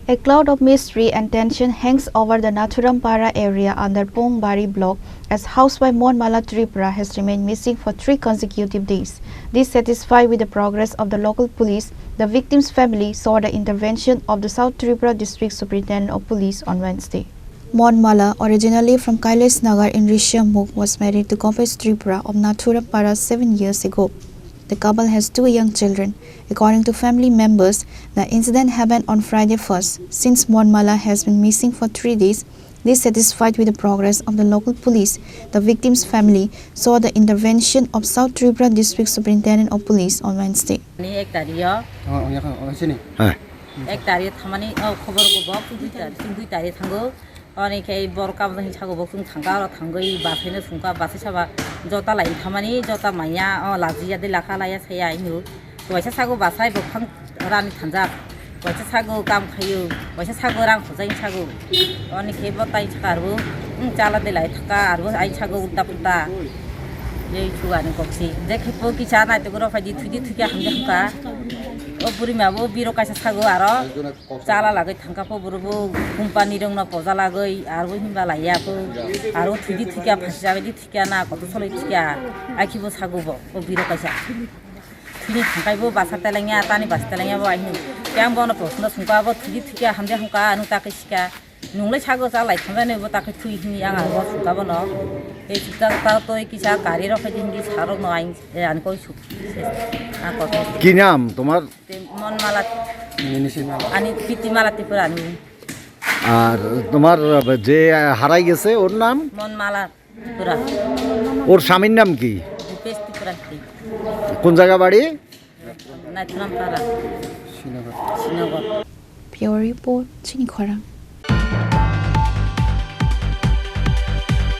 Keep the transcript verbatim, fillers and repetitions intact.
A cloud of mystery and tension hangs over the Nathuram Para area under Pongbari block as housewife Monmala Tripura has remained missing for three consecutive days. Dissatisfied with the progress of the local police, the victim's family sought the intervention of the South Tripura District Superintendent of Police on Wednesday. Monmala, originally from Kailash Nagar in Rishyamukh, was married to Gopesh Tripura of Nathuram Para seven years ago. The couple has two young children. According to family members, the incident happened on Friday first. Since Monmala has been missing for three days, dissatisfied with the progress of the local police, the victim's family sought the intervention of South Tripura District Superintendent of Police on Wednesday. Ni ek tarik o. Oh, oh, ya, oh, sini. Hah. Ek tarik thamani, oh, khobor go bok, dui tarik, dui tarik thango. Oni khe borok kabo hin sago bok, chwng thangka oro thangwi basai no sungka, basai saba jota lai thamani, jota manya, o lajiya de lakha laya saya inu. Waisa sago basai bok thang rani thangjak. Waisa sago kam khayo, waisa sago rang khojai sago. Oni khe bo tai saka arbo, hmm, chala de lai thaka arbo ai sago ulta pulta. Jei chugani koksi. Je khe po kisa nai to goro phai di thudi thudi hamja hamka. O buri ma bo biro kaisa sago aro. Chala lagwi thangka po boro bo company rok no poja lagwi arbo hinba laiya po. Arbo thudi thudi phasi jagwi di. Thikya na koto soloi thikya, ai khibo sago bo, o biro kaisa. Thini thangkai bo basa telengya, tani basa telengya bo ai hini. Kya bono proshno sungka bo thidi thikya, hamde hungka, anu ta khe sika. Nunglai sago cha lai thangkai bo ta khe thui hini ang abo sungka bono. Ei sika ta toi kisa gari rok khai di hindi sarok no ai, e, ani koi su. Na koto. কি নাম তোমার? Te Monmala, Ani Pitimala Tripura ani. আর তোমার যে হারাই গেছে ওর নাম? Monmala. Tripura. ওর স্বামীর নাম কি? ভূপেশ ত্রিপুরা স্ত্রী। কোন জায়গা বাড়ি? নাইথুরাম পাড়া। শ্রীনগর। Srinagar. Bureau Report, Chini Khorang.